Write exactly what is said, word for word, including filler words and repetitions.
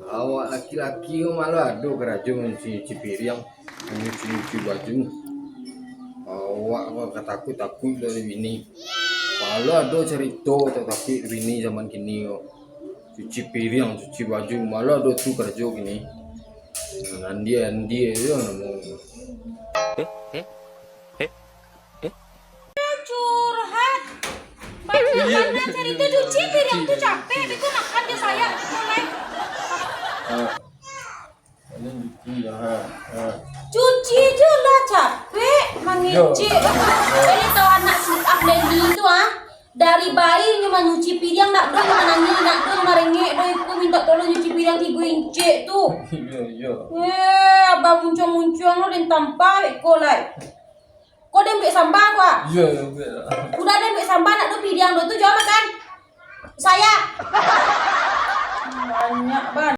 Awak laki-laki ko malah ado karajo mancuci-cuci piriang, mancuci-cuci baju. Awak ko ka takuik-takuik lo dek bini. Malah ado carito tak takuik dek bini zaman kini ko. Cuci piriang, cuci baju, malah ado tu karajo kini. Andie-andie jo namo. Eh, eh, eh, eh. Curhat. Banyak carito, cuci piriang tu capek, beko makan jo sayo, beko lai. Ah. Cuci jo lah capek, mangecek. Jadi tau anak si Afleni tu, ah. Dari bayi nyo manyuci piriang, ndak doh nyo manangih, ndak doh nyo marengek doh, iko mintak tolong nyuci piriang tigo incek tu. Iyo, iyo. Eh, abah muncuang-muncuang lo den tampa, beko lai. Ko den buek samba ko, ah? Iyo, iyo, buek lah. Udah den buek samba, ndak doh piriang doh tu, jo makan. Sayo. Banyak, Ban.